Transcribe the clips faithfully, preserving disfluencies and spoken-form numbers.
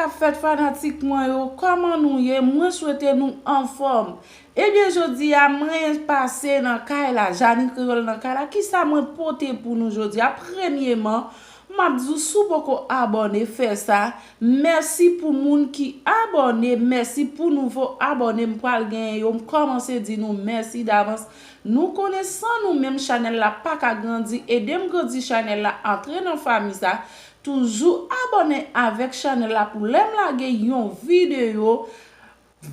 K ap fèt fanatik mwen yo, kòman nou ye? Mwen swete nou anfòm. Ebyen, jodi a, mwen pase nan kay la, Jani Kreyòl nan kay la. Kisa mwen pote pou nou jodi a? Premyeman, m ap di w, si w poko abòne, fè sa. Mèsi pou moun ki abòne, mèsi pou nouvo abòne m pral genyen yo. M kòmanse di nou mèsi davans. Nou konnen san nou menm chanèl la pa ka grandi. Ede m grandi chanèl la, antre nan fanmi sa. Toujou abòne avèk chanèl la pou lè m lage yon videyo,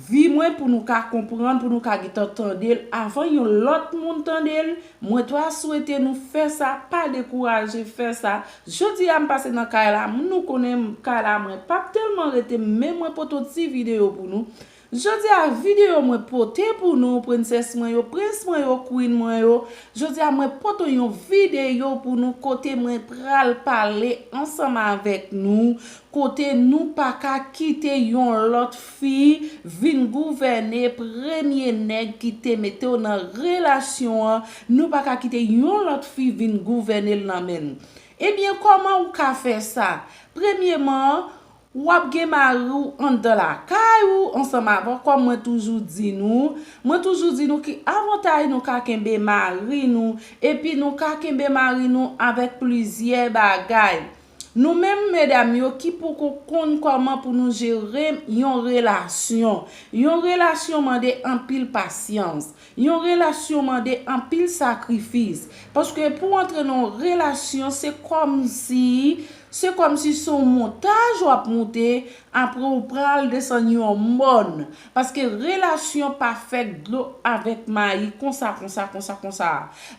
vi mwen pou nou ka konprann, pou nou ka gentan tande l avan yon lòt moun tande l. Mwen ta swete nou fè sa, pa dekouraje, fè sa. Jodi a m pase nan kay la, nou konnen kay la mwen p ap tèlman rete, men mwen pote yon ti videyo pou nou. Jodi a videyo mwen pote pou nou, prensès mwen yo, prens mwen yo, queen mwen yo. Jodi a mwen pote yon videyo pou nou kote mwen pral pale ansanm avèk nou, kote nou pa ka kite yon lòt fi vin gouvène premye nèg ki te mete w nan relasyon an. Nou pa ka kite yon lòt fi vin gouvène l nan men n. Ebyen, kòman ou ka fè sa? Premyeman, w ap gen mari w anndan lakay ou ansanm avè w, kòm mwen toujou di nou. Mwen toujou di nou ki avantaj nou ka kenbe mari nou, epi nou ka kenbe mari nou avèk plizyè bagay. Nou menm medam yo ki poko konn kòman pou nou jere yon relasyon. Yon relasyon mande anpil pasyans. Yon relasyon mande anpil sakrifis. Paske pou w antre nan yon relasyon, se kòmsi, se kòmsi se yon montaj w ap moute, apre w pral desann yon mòn. Paske relasyon pa fèt dlo avèk mayi konsa, konsa, konsa, konsa.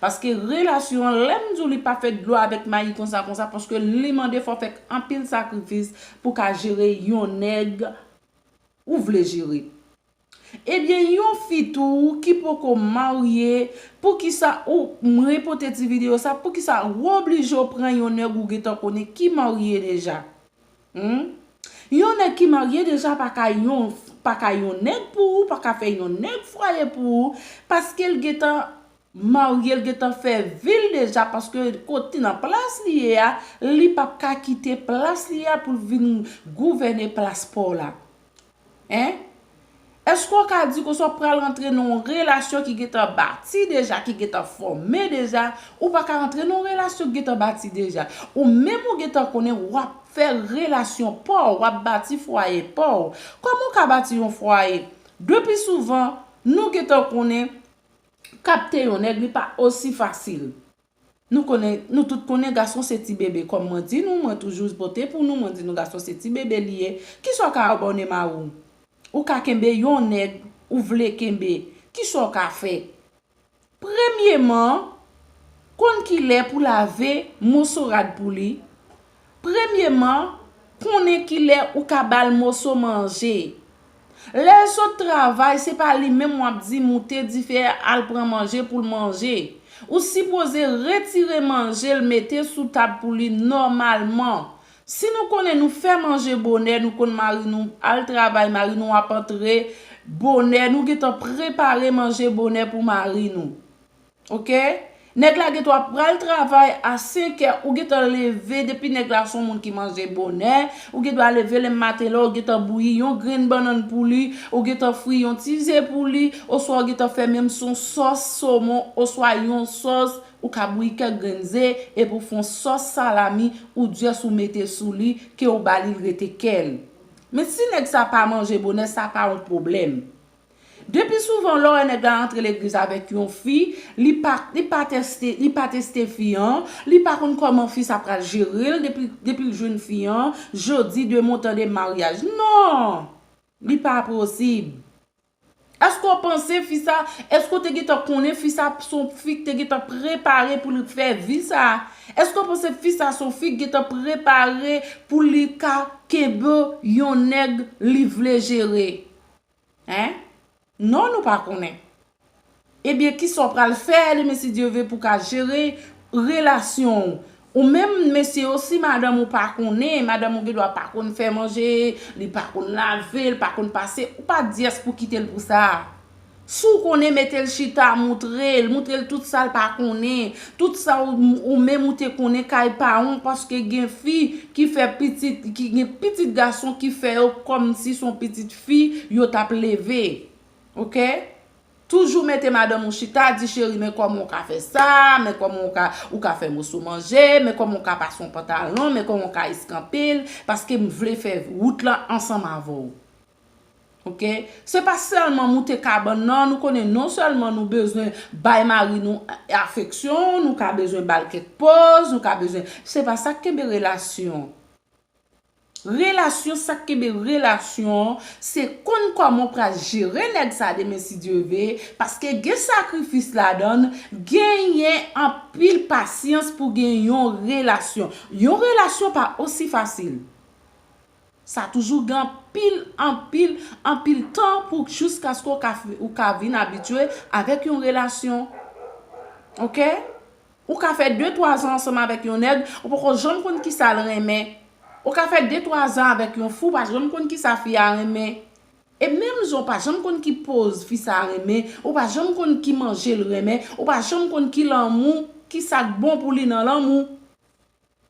Paske relasyon an, lè m di w li pa fèt dlo avèk mayi konsa, konsa, paske li mande fò w fè anpil sakrifis pou w ka jere yon nèg ou vle jere. Ebyen, yon fi tou ki poko marye, poukisa ou, mwen pote ti videyo sa, poukisa ou oblije w pran yon nèg ou gentan konnen ki marye deja? Hmm? Yon nèg ki marye deja pa ka yon, pa ka yon nèg pou ou, pa ka fè yon nèg fwaye pou ou, paske l gentan marye, l gentan fè vi l deja, paske kote nan plas li ye a, li p ap ka kite plas li a pou l vin gouvène plas pa w la. Hein? Èske w ka di konsa w pral rantre nan yon relasyon ki gentan bati deja, ki gentan fòme deja? Ou pa ka rantre nan yon relasyon ki gentan bati deja. Ou menm ou gentan konnen w ap fè relasyon pa w, w ap bati fwaye pa w. Kòman w ka bati yon fwaye? Depi souvan, nou gentan konnen kapte yon nèg, li pa osi fasil. Nou konnen, nou tout konnen gason se ti bebe. Kòm mwen di nou, mwen toujou pote pou nou, mwen di nou gason se ti bebe li ye. Kisa w ka abòne mari w? Ou ka kenbe yon nèg ou vle kenbe. Kisa w ka fè? Premyeman, konn kilè pou lave moso rad pou li. Premyeman, konnen kilè ou ka ba l moso manje. Lè l sot travay, se pa li menm w ap di moute dife a al pran manje pou l manje. Ou sipoze retire manje l mete sou tab pou li nòmalman. Si nou konnen nou fè manje bonè, nou konn mari nou al travay, mari nou ap antre bonè, nou gentan prepare manje bonè pou mari nou. Oke? Nèg la gentan ap pral travay a senk è, ou gentan leve, depi nèg la se yon moun ki manje bonè, ou gendwa leve lè maten la, ou gentan bouyi yon grenn bannann pou li, ou gentan fri yon ti ze pou li, oswa ou gentan fè menm se yon sòs somon, oswa yon sòs, ou ka bouyi kèk grenn ze, epi w fè yon sòs salami, ou jis ou mete sou li, ke w ba li l rete kèl. Men si nèg sa pa manje bonè, sa pa yon pwoblèm. Depi souvan, lè w wè nèg la antre legliz avèk yon fi, li pa, li pa teste, li pa teste fi an, li pa konn kòman fi sa pral jere l depi, depi l jwenn fi an, jodi, demen w tande maryaj. Non! Li pa posib. Èske w panse fi sa, èske w te gentan konnen fi sa se yon fi ki te gentan prepare pou li fè vi sa? Èske w panse fi sa se yon fi ki gentan prepare pou li ka kenbe yon nèg li vle jere? Hein? Non, nou pa konnen. Ebyen, kisa w pral fè, demen si Dye vle, pou w ka jere relasyon w? Ou menm, mesye yo, si madanm ou pa konnen, madanm ou gendwa pa konn fè manje, li pa konn lave, li pa konn pase, ou pa dyès pou kite l pou sa. Si w konnen, mete l chita, moutre l, moutre l tout sa l pa konnen, tout sa ou, ou menm ou te konnen kay pawon, paske gen fi ki fè pitit, ki gen pitit gason ki fè yo kòmsi se yon pitit fi yo t ap leve. Oke? Toujou mete madanm ou chita, di, cheri, men kòman w ka fè sa, men kòman w ka, ou ka fè moso manje, men kòman w ka pase yon pantalon, men kòman w ka eskanpe l, paske m vle fè wout lan ansanm avè w. Oke? Se pa sèlman moute kabann nan, nou konnen non sèlman nou bezwen bay mari nou afeksyon, nou ka bezwen ba l kèk poz, nou ka bezwen, se pa sa k kenbe relasyon. Relasyon, sa k kenbe relasyon, se konn kòman w pral jere nèg sa demen si Dye ve, paske gen sakrifis ladan l, genyen anpil pasyans pou gen yon relasyon. Yon relasyon pa osi fasil. Sa toujou gen anpil, anpil, anpil tan pou jiskaske w ka, ou ka vin abitye avèk yon relasyon. Oke? Ou ka fè de, twa zan ansanm avèk yon nèg, ou poko janm konn kisa l renmen. Ou ka fè de, twa zan avèk yon fi, ou pa janm konn kisa fi a renmen. E menm jan ou pa janm konn ki poz fi sa a renmen, ou pa janm konn ki manje l renmen, ou pa janm konn ki lanmou, kisa k bon pou li nan lanmou.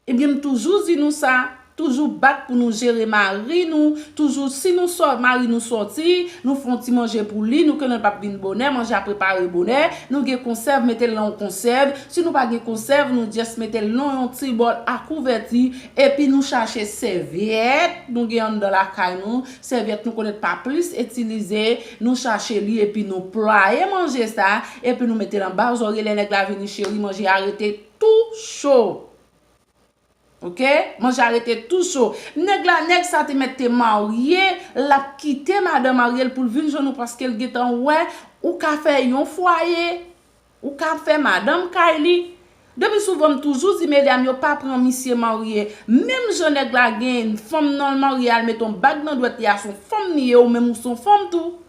Ebyen, m toujou di nou sa, toujou bat pou nou jere mari nou, toujou, si nou sò, mari nou sòti, nou fè yon ti manje pou li, nou konnen l p ap vin bonè, manje a prepare bonè, nou gen konsèv, mete l nan yon konsèv, si nou pa gen konsèv, nou just mete l nan yon ti bòl a kouvèti, epi nou chache sèvyèt, nou gen anndan lakay nou, sèvyèt nou konèt pa plis itilize, nou chache li, epi nou plwaye manje sa, epi nou mete l anba zòrye, lè nèg la vini, cheri, manje a rete tou cho. Oke? Manje a rete tou cho. Nèg la, nèg sa te mèt te marye, l ap kite madan marye l pou l vin jwenn ou paske l gentan wè ou ka fè yon fwaye, ou ka fè madanm kay li. Depi souvan m toujou di medam yo pa pran misye marye. Menm jan nèg la gen fanm nan l marye al met yon bag nan dwèt li a, se yon fanm li ye, ou menm ou se yon fanm tou.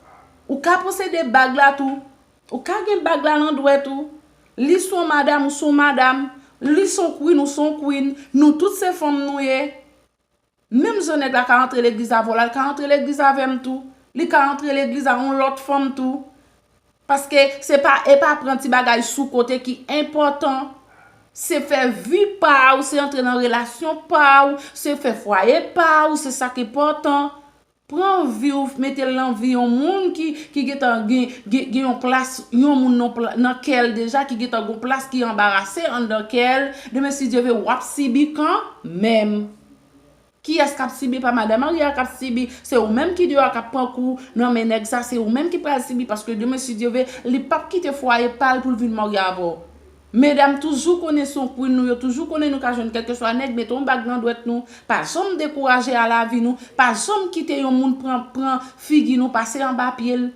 Ou ka posede bag la tou. Ou ka gen bag la nan dwèt ou. Li se yon madanm, ou se yon madanm. Li se yon queen, ou se yon queen. Nou tout se fanm nou ye. Menm jan nèg la ka antre legliz avè w la, li ka antre legliz avè m tou. Li ka antre legliz a yon lòt fanm tou. Paske se pa, e pa pran ti bagay sou kote ki enpòtan. Se fè vi pa w, se antre nan relasyon pa w, se fè fwaye pa w, se sa k enpòtan. Pran vi w, mete l nan vi yon moun ki, ki gentan gen, gen, gen yon plas, yon moun nan pla-, nan kè l deja, ki gentan gen yon plas ki anbarase anndan kè l. Demen, si Dye ve, w ap sibi kanmenm. Kiyès k ap sibi? Pa madan marye a k ap sibi. Se ou menm ki deyò a k ap pran kou nan men nèg sa. Se ou menm ki pral sibi paske demen, si Dye ve, li p ap kite fwaye pa l pou l vin marye avè w. Medam toujou konnen se yon queen nou ye, toujou konnen nou ka jwenn kèlkeswa nèg, mete yon bag nan dwèt nou. Pa janm dekouraje a lavi nou. Pa janm kite yon moun pran, pran figi nou pase anba pye l.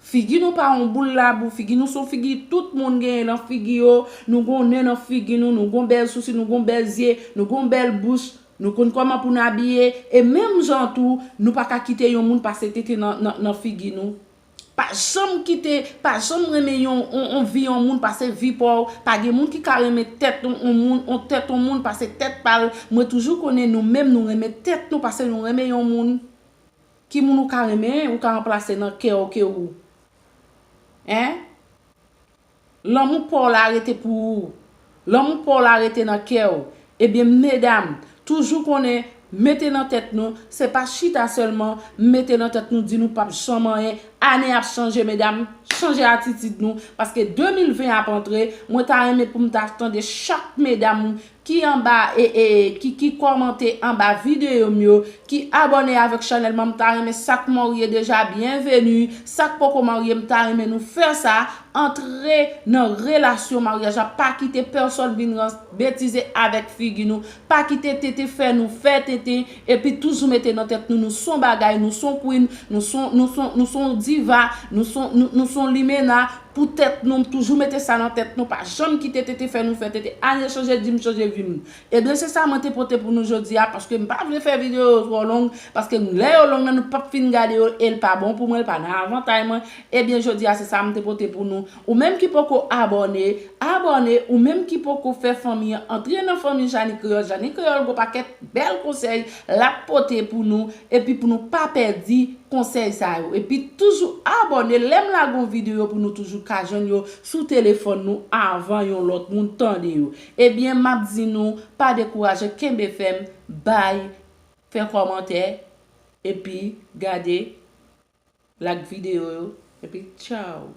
Figi nou pa yon boul labou, figi nou se yon figi tout moun genyen nan figi yo. Nou gen yon nen nan figi nou, nou gen yon bèl sousi, nou gen yon bèl zye, nou gen yon bèl bouch, nou konn kòman pou n abiye. E menm jan tou, nou pa ka kite yon moun pase tete nan, nan, nan figi nou. Pa janm kite, pa janm renmen yon, yon, yon vi yon moun pase vi pa w. Pa gen moun ki ka renmen tèt yon, yon moun, yon tèt yon moun pase tèt pa l. Mwen toujou konnen nou menm nou renmen tèt nou pase nou renmen yon moun. Ki moun ou ka renmen, ou ka ranplase nan kè w ke ou? Hein? Lanmou pa w la rete pou ou. Lanmou pa w la rete nan kè w. Ebyen, medam, toujou konnen, mete nan tèt nou, se pa chita sèlman, mete nan tèt nou, di nou p ap janm anyen. Ane ap chanje, medam, chanje atitid nou, paske de mil ven ap antre, mwen ta renmen pou m ta tande chak medam ki anba, e, e, ki, ki kòmante anba videyo m yo, ki abòne avèk chanèl mwen, m ta renmen sa k marye deja, byenveni. Sa k poko marye, m ta renmen nou fè sa. Antre nan relasyon maryaj la, pa kite pèsòn vin ran-, betize avèk figi nou. Pa kite tenten fè nou fè tenten, epi toujou mete nan tèt nou, nou se yon bagay, nou se yon queen, nou se yon, nou se yon, nou se yon diva, nou se yon, nou, nou se yon limena. Pou tèt nou, toujou mete sa nan tèt nou, pa janm kite tenten fè nou fè tenten. Ane chanje, di m chanje vi m. Ebyen, se sa mwen te pote pou nou jodi a, paske m pa vle fè videyo yo twò long, paske lè yo long nan, nou p ap fin gade yo, e l pa bon pou mwen, l pa nan avantay mwen. Ebyen, jodi a, se sa m te pote pou nou. Ou menm ki poko abòne, abòne, ou menm ki poko fè fanmi an, antre nan fanmi Jani Kreyòl. Jani Kreyòl gon pakèt bèl konsèy l ap pote pou nou, epi pou nou pa pèdi konsèy sa yo. Epi toujou abòne, lè m lage yon videyo pou nou toujou ka jwenn yo sou telefòn nou avan yon lòt moun tande yo. Ebyen, m ap di nou, pa dekouraje, kenbe fèm, bay, fè kòmantè, epi gade, like videyo yo, epi tchaw.